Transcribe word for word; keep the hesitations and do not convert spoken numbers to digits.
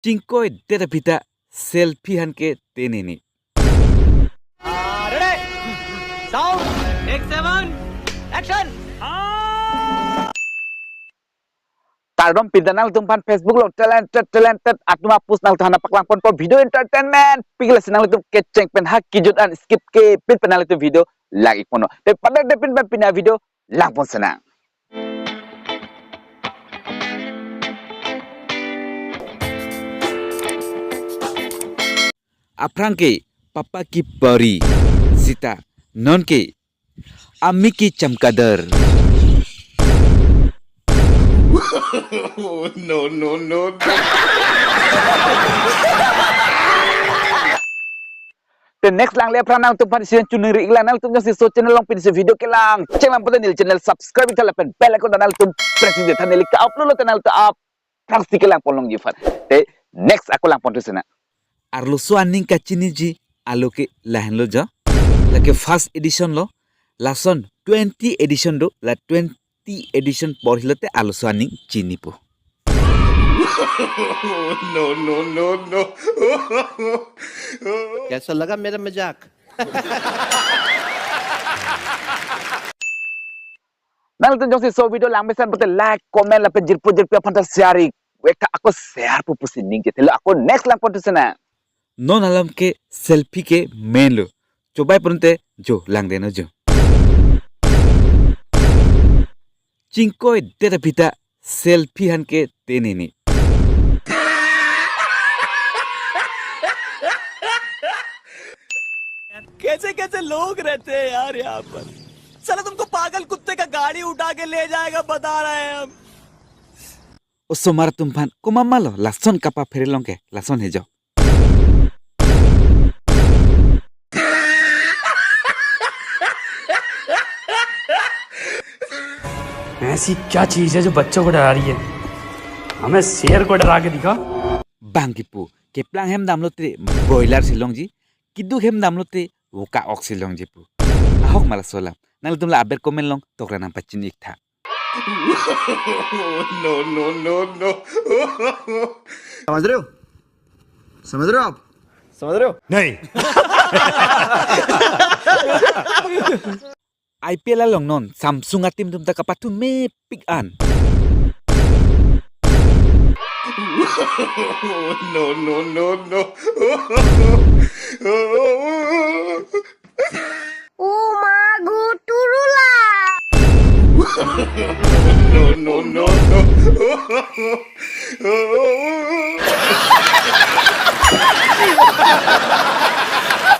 Chingkoidet aphi ta selfie aphan ke teneni. Ready? Sound. Take seven. Action. Kardom pin ta nanglitum aphan Facebook along talented talented atum a-post nanglitum aphan paklang ponpo video entertainment. Pik lasi nanglitum kecheng pen ha kejut an skip kepin pen nanglitum video lang-ik ponpo. Te padet de pin pen pini a-video lang pon sinang. Aphrang ke papa ki pari sita, non ke ami ki chamkadar. No, no, no, no. Te next langle aphrang nangtum aphan isi chuningri-iklang, nangtum jongsi laso channel along pin isi video kelang chenglang pote neli channel subscribe-ik tha lapen bell icon ta nangtum press-ik tha, neli ke-upload lote nangtum aphrangsi kelang pon longji aphan. Te next ako lang pon thu sinang. Arloso aning kachiniji alo ke lahenlo jo. Lake first edition lo. Lason twenty edition do. La twenty edition porhi lote arloso aning chinipo. No, no, no, no. कैसा लगा मेरा मजाक? Nangtum jongsi laso video langmesen pote like, comment lapen jirpo jirpi aphan ta share-ik. Wek ta ako share pu pusi ningje thelo, ako next lang pon thu sinang. Non alam ke selfie ke main lo. Chobai pon te jo lang deno jo. Chingkoidet aphi ta selfie aphan ke teneni. कैसे कैसे लोग रहते हैं यार यहाँ पर। साला तुमको पागल कुत्ते का गाड़ी उठा के ले जाएगा, बता रहे हैं हम। Osomar atum aphan komat ma lo lason kapaphere long ke, lason he jo. ऐसी क्या चीज है जो बच्चों को डरा रही है? हमें शेर को डरा के दिखा। Bang kipu, keplang hem damlote broiler si longji, keduk hem damlote voka ok si longji pu. Ahok ma laso alam. Nangtum la aber comment along tokra nangpachini-ik tha. No, no, no, no. समझ रहे हो? समझ रहे हो आप? समझ रहे हो? नहीं। I P L along non Samsung a-team atum ta kapathu mepik an. No, no, no, no. Uma gu turula. No, no, no, no.